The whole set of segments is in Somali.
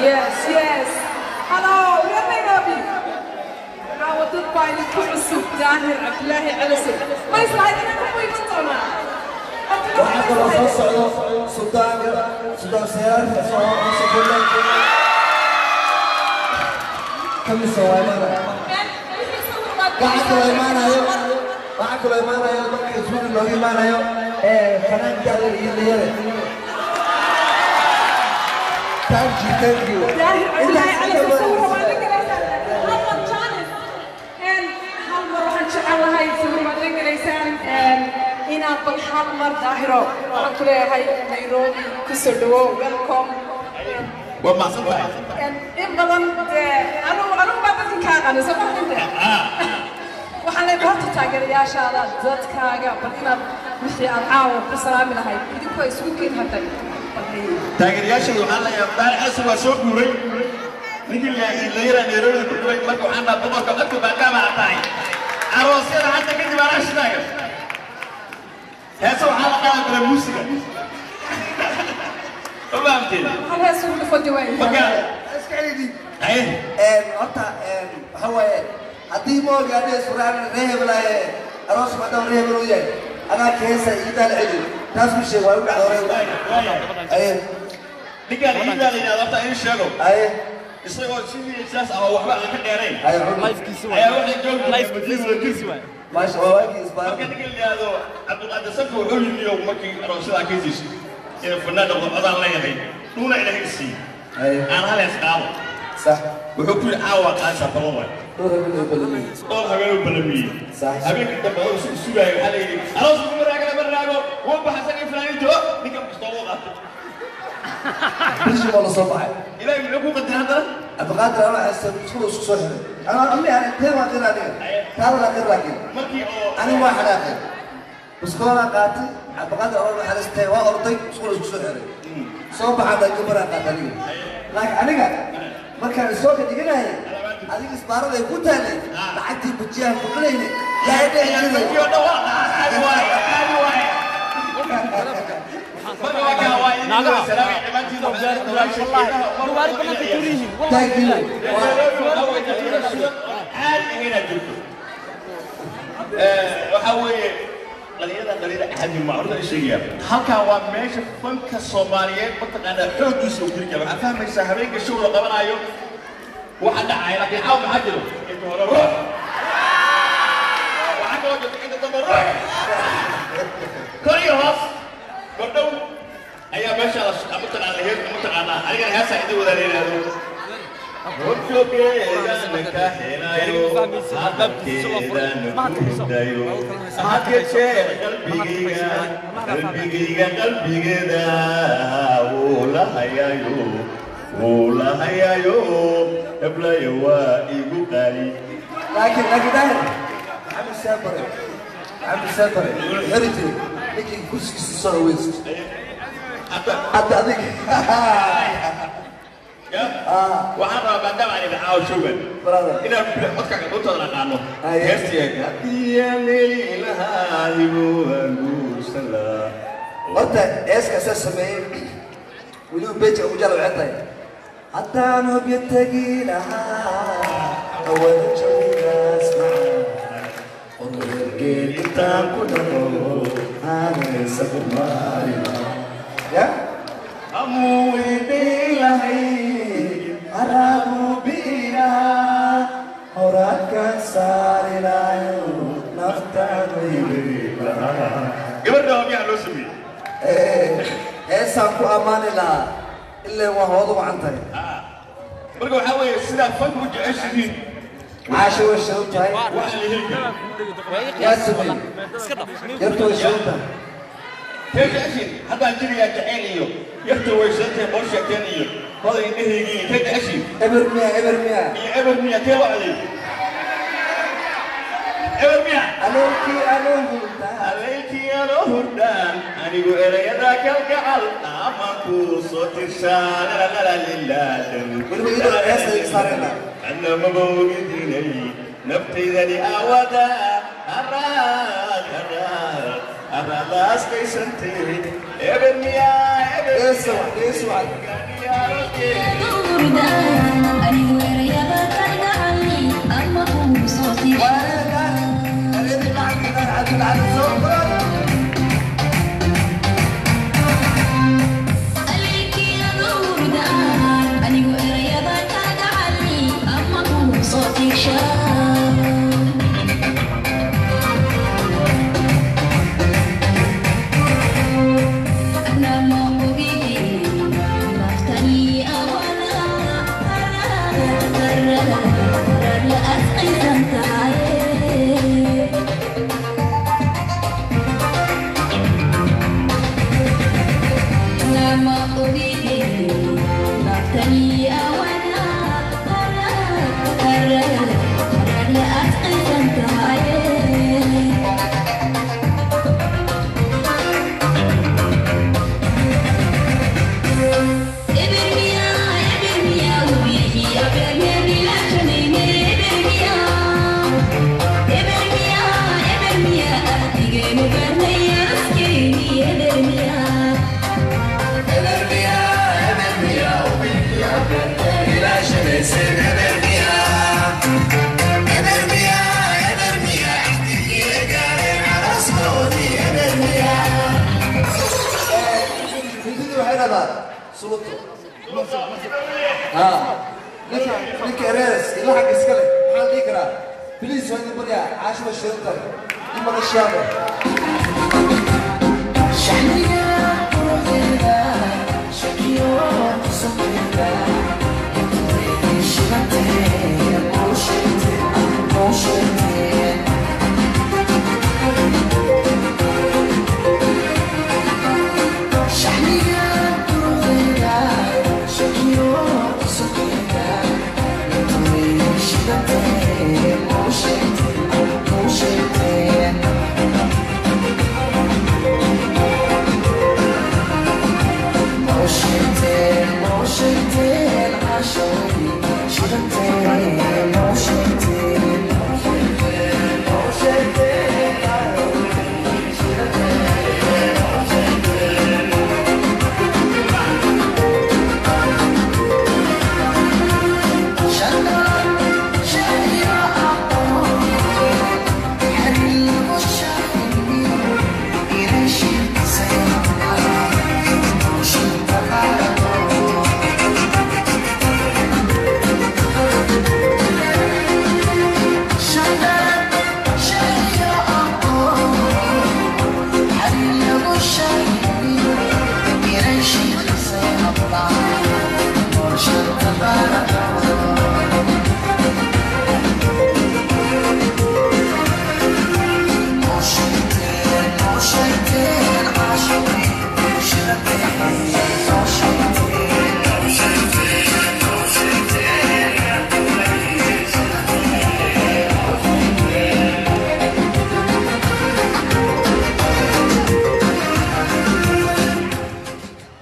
Yes, yes. Hello, Nairobi. عوضت بايلي كل داهر عبد الله على سر. ما يصلح لنا كم يمطونا. وحتى لو صعدوا سلطان سلطان سيار كم سوالنا waxaa kaloo imaanayo dadka isbuuc looga imaanayo ee fanaanka iyo Thank you, thank you. Hal mar waxaan jecelahay Inaan bal hal mar Daahiro waxaan ku leeyahay Nairobi kusoo dhawow, welcome. Waa mahadsan tahay. In badan dee anugu baa dadkan kaa aqaanay soo ma inte. Waxaan leeyahay horta taageerayaashaada, dadkaaga, bal inaad wixii aad caawa ku salaami lahayd idinku ay isugu keen hadday bal haye. Taageerayaashayda waxaan leeyahay Daahir Calasow waa soo guuray, ninkii la yaraa Nairobi ku guuray. Marka waxaan dhahaa boqorka codka maadaama aad tahay, aroosyada hadda kadib anaa shidaayo, heese waxaa la qaadan karaa muusiga, ma fahamteen? Hal hees ugu dhufo jawaay. Marka Iska celidi. Haye. Horta waxa waaye haddii ma ogi aniga suraan ree hebelaaye aroos maadaama ree hebel uu yahay anaa keesa iidaa la celiyo, taas ku sheeg waa u dhacda hore. Aye. Ninkaan iidaa la yidhahdo horta in sheego. Aye. Isagoo sidii sidaas ama waxba aan ka dheerayn aye xun ayaa waxay joogtay. Maasha waa waagii isbaar. Marka ninka la yidhaahdo Cabdulqaadir Sanka wuxuu yimi oo markii aroosyada arkaysiiso inuu fanaan noqdo codaan leeyahay dhuuna Ilaahay siiyey aye aan hal hees qaado. Sax. Wuxuu ku yidhi caawa qaadaysaa balan waay. Dhowr habeen oo balamiyey. Dhowr habeen uu balamiyey. Sax. Habeenkii dambe oo isu sugaayay waxaa la yidhi aroos kuma raago, lama raago, wuu baxa isagii fanaaniinta oo ninka kastoo qaatay. Bishii baa la soo baxay. Ilaahay muxuu ku qadiray haddana? Cabdiqaadir anaa haysta iskuul isku soo xiray anaa amni ani tee waan qira aniga taada la qir laakiin markii oo aniga waa xanaaqay, buskoolaan qaatay. Cabdiqaadir anaa naxariistay waa orday iskuul isku soo xiray soo baxaan gabaraan qaatay aniga, laakiin aniga markaan isoo ka dhiganayay adiga isbaarada ay ku taalay lacagtii bujiyaha ku cunayne yaa i dhici jiray. Markii oo dhan waa caadi waaye, caadi waaye. Marka waa kaa waa idin salaamay dhammaantiin. Thank you. Caadi inaad jirto waxaa weeye dhalinyarada, dhalinyara caadi ma horta sheegaya. Halkan waa meesha fanka Soomaaliyeed mataqaanaa xooggiisa uu jiri karo. Waxaad fahmaysaa habeenka show la qabanayo waxa dhacaya, laakiin caawa maxaa jiro? Inta hore ruux, waxaa kaloo jirta inta dambe ruux, kor iyo hoos. Gordhow ayaa meesha la mataqaanaa hees mataqaanaa anigana heesaa idin wada la yidhaahdo horjoogeedana ka helayo hadalkeedana ku hurdayo had ya jeer qalbigayga qalbigayga qalbigeeda wuu la hayaayo, wuu la hayaayo, heblayo waa igu qaali. Laakiin Daahir Maxamed Saabare, Maxamed Saabare wuxuu xiri jiray ninkii kursigiisa soo dhaweysto hadda adiga. Waxaan rabaa maadaama aan idin caawa joogan brother inaan codkaaga dhuntooda naqaano. Haye. Heestii haddii aan heli lahaa igu waan guursan lahaa. Horta heeskaasaa sameeyey weliba beja ugu jecla waxay tahay haddaan hobyo tegi lahaa hawada jawigaas macaan oreergeed intaan ku dhaqo aanaysa ku maari ya amuu idhiilahay araagu biilahaa horaadkaan saari lahayo naftaan weydiilahaa. Gabadha hobyaha loo sameeyey. Heesaan ku ammaani lahaa ilaa waa hooda wacan tahay. Marka waxaa weeye sidaa fanka u jeceshihiin. Caasho way shidan tahay. Waxaa la heli karaa. Yaa sameeyey yartu way shidan tahay. Tee jeceshiin haddaan jirayaa jacayl iyo yarta way shidantahay qoor sheegteen iyo hoday indhahaygii, tee jeceshiin? Eber miya, eber miya. Iyo eber miya, tee loo codeeyey eber miya. Aleelkii anoo hurdaa. Haleelkii anoo hurdaan anigu erayada kalgacal amaan kuu soo tirshaa lalalalilaadam. Weliba iyadoo heesta iga saarayna. Anna maba ogidinay naftaydani aawada haraad haraad haraadaas kaysantay eber miya eber. Dhegeyso wac, dhegeyso wac. Waa aniga gaari erayadii lacagta gaar Cabdulcali soo qoran. Suluto. Ninka ereeras ila xagga iska leh maxaa la dhihi karaa? Please, waa idin baryaa, caasho waa shidan tahay imana shaabo.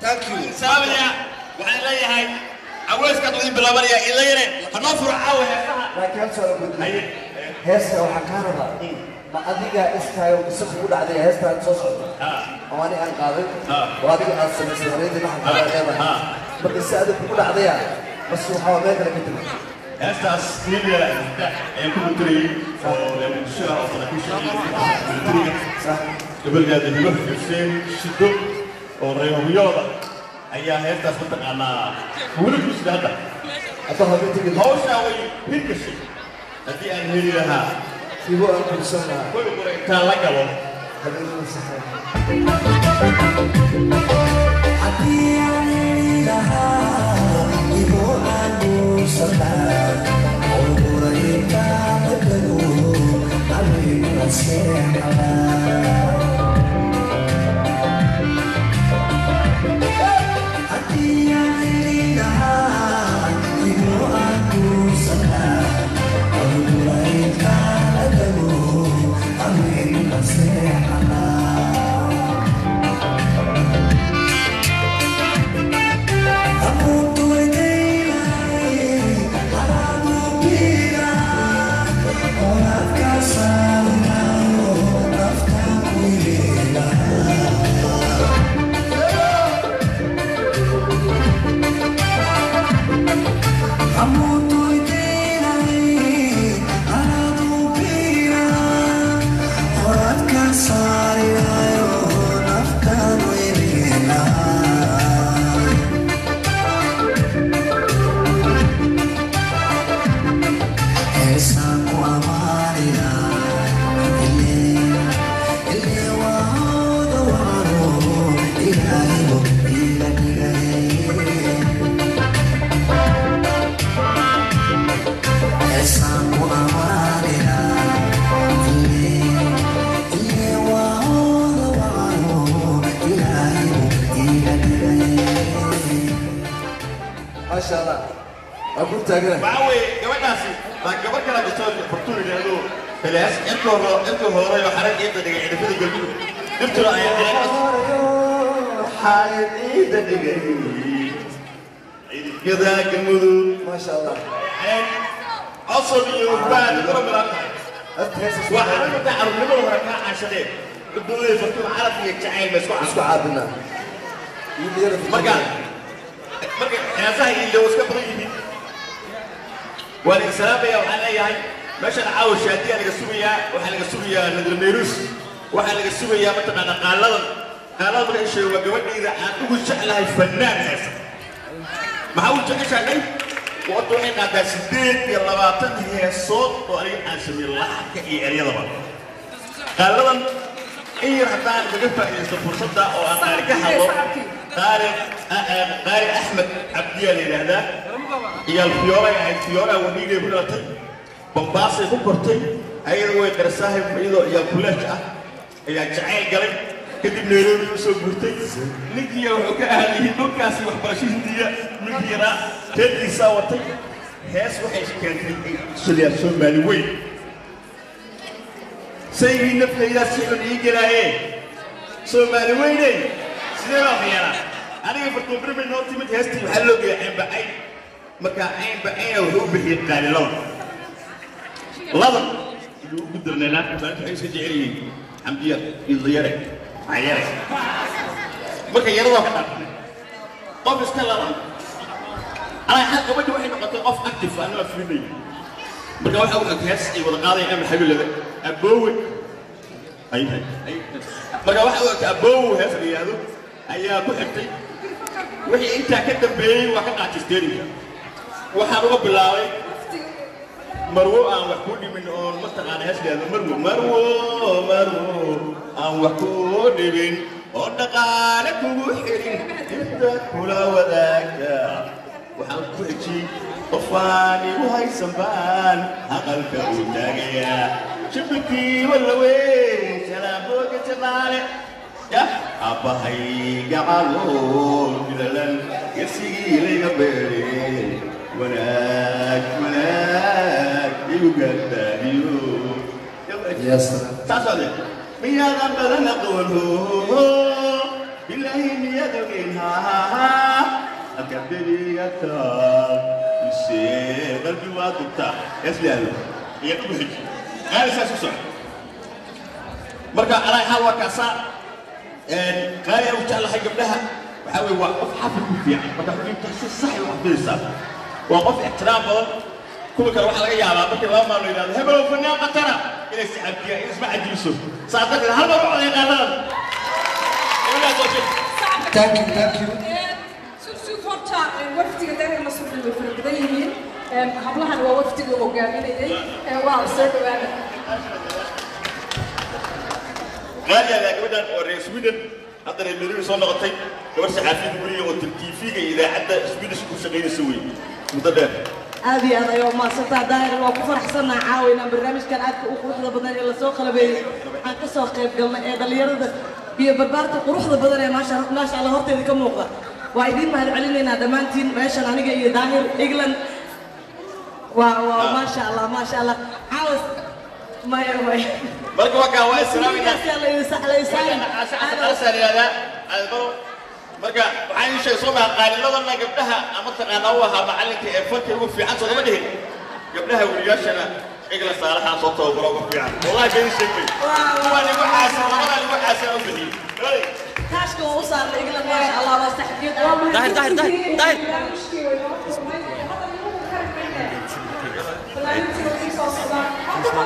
Thank you. Salaamaya, waxaan leeyahay aweyskaad idin bilaabanaya ila yare hanoo furo caawa heesaha. Laakiin hal su'aal aan ku weydiiyo. Heesta waxaan kaa rabaa, ma adiga istaayo mise kugu dhacday heestaan soo socota oo ani aan qaaday oo adiga aad samaysay hareyntii laxanka aad leedahay? Marka si adiga kugu dhacdaya mase waxaa meel kale ka timid? Heestaas Libiya ayaan ku mutirayay oo Muqdisho ah oo saraakiisha militariga gabalgaada Hibo Xuseen Shido oo reer Hubiyooda ayaa heestaas mataqaanaa weli ku sida hadda. Hadda habeentii hawshaa way hirgashay haddii aan heli lahaa hibo aan guursan lahaa kuwii qura intaan la galo habeenada saxay. Maasha Allah, waan ku taaganahay. Waxaa weeye gabadhaasi baa gabadh kala jirto Fortuun yidhaahdo helaas intuu hoorayo xarag ciidda dhigay cidhifada Galmudug dhirtuna ayaa xarag ciidda dhigay cidhifyada Galmudug. Maasha Allah. Cosab iyo baad kula bilaan tahay. Horta heestas waxaa ka mid ah carruurnimada hore kaa caashadeen guddoonida Fortuun, caraf iyo jacayl ma isku isku caabinaa wiil yara. Marka heesaha iyo iska badan yihiin waa la salaamaya. Waxaan leeyahay meeshan caawa shaadiyaa laga sugayaa, waxaa laga sugayaa Nadir Nayruus, waxaa laga sugayaa mataqaana qaaladan. Qaalada marka sheego waa gabadhayda aan ugu jeclahay fanaan heesa. Maxaa u jeceshahay? Wadda waxay qaadaa 28 heesood oo aniga aan sameeyey laxanka iyo eryadaba. Qaaladan in yar haddaan kaga faa'iidaysto fursadda oo aan qaali ka hadlo, qaali qaali Axmed Cabdiyaa la yidhaahdaa. Iyaal Fiyooray ahayd, Fiyooraa Wadhiigay ku dhalatay, Bambaasay ku kortay, ayada way qarasahay iyadoo iyaal kuleej ah ayaa jacayl galay, kadib Nairobi u soo guurtay. Ninkiiya wuxuu ka ahaayay dhulkaasi waxbarasho Hindiya, ninkii yaraa reerkiisaa watay. Hees waxay keentay Suliyaa Soomaali weyn, saygii naftaydaa si xun ii gelaaye, Soomaali weyney sidee baa khiyaanaa. Aniga fartuunbiri bay noo timid heestii, waxaa loo geeyay caynba cayn. Marka caynba cayna wuxuu u bixiyey qaali laban laban ayuu ugu dirnay naafka. Waxay iska jecel yihiin Xamdiya Idlayare Cayare. Marka yarada ka dhaafnay qof iska laban alaa xal gabadhi waxay noqotay qof active ah, anaa filinay. Marka waxa uu hees ay wada qaadayaan ama xabiilada aboowe ay ay. Marka waxa uu aboowe hees la yiraahdo ayaa ku xigtay. Wixii intaa ka dambeeyey waa ka qaatay steerinka. Waxaan uga bilaabay marwo aan wax ku dhimin oon mataqaana hees la yiraahdo marwo marwo marwo aan wax ku dhimin oo dhaqaale kugu xirin inta kula wadaagta. Waxaan ku xijiyey qofaan igu haysan baan aqalka u taagayaa, shibikii walaweyn salaamooga jaqaale ya aabbahay gacalo gilalan gesigii layga beere wanaag wanaag igu gaadbaadiyo. Ya salaam. Saas miyaadan badan aqoon bilaahi miyaad ogeyn halka taal mise qalbi waa dubtaa esliyaado iyo ugu xiji qaali saas u soco. Marka alaa xaal waa kaasaa qaali aan u jeclahay gabdhaha waxaa weeye waa qof xafid ku fiican. Marka xubinta si sax u xafidaysaa, waa qof ixtiraam badan. Kuwa kale waxaa laga yaabaa markii laba maal la yidhahdo hebelow fanaan qatara inay iscabdiyaan in isma cajibiso. Saa darteed hal mar u coday qaaladan gabadhaas oo shir. Thank you, thank you. Sug horta, wafdiga daahir la socday way fara badan yihiin. Hablahan waa wafdiga hogaaminayay. Waa soo dhawaada. Qaali ayaa gabadhan oo reer Sweden, hadda reer Nairobi soo noqotay, gabar saxaafiyada guriga oo TV-ga iyo idaacadda Swedish ku shaqaynaysa wey muddo dheer. Aad iyo aad ayaa umahadsantaha Daahir. Waa ku faraxsannaha caawa inaan barnaamijkan aadka u quruxda badan ee lasoo qalabeeyey aan ka soo qayb galnay ee dhallinyarada iyo barbaarta quruxda badan ee maasha maasha Allah horteeda ka muuqda. Waa idiin mahad celinaynaa dhammaantiin. Meeshan aniga iyo Daahir England waa maasha Allah, maasha Allah caawa maya maya. Marka waa kaa waa islaaminaa. Ninkaas yaa la isaarin. Yidhahdaa baro. Marka waxaan ii sheegay soo maha qaaliladana gabdhaha ama taqaanaa u ahaa macalinka ee fanka ugu fiican soo lama dhihin gabdhaha weriyaashana Egla Saalaxaa soo tababaro ugu fiican. Wallahi been sheegmay, kuwaan igu xaasan labadan igu xaasan u bixiyey. Taashka waa u saarnay England, maasha Allah, waa saxbiyad. Daahir, Daahir, Daahir, Daahir. Barnaamijkii way noo furmay. Hadda nimanku kari mayne. Barnaamijkii way soo socdaan. Hadda waa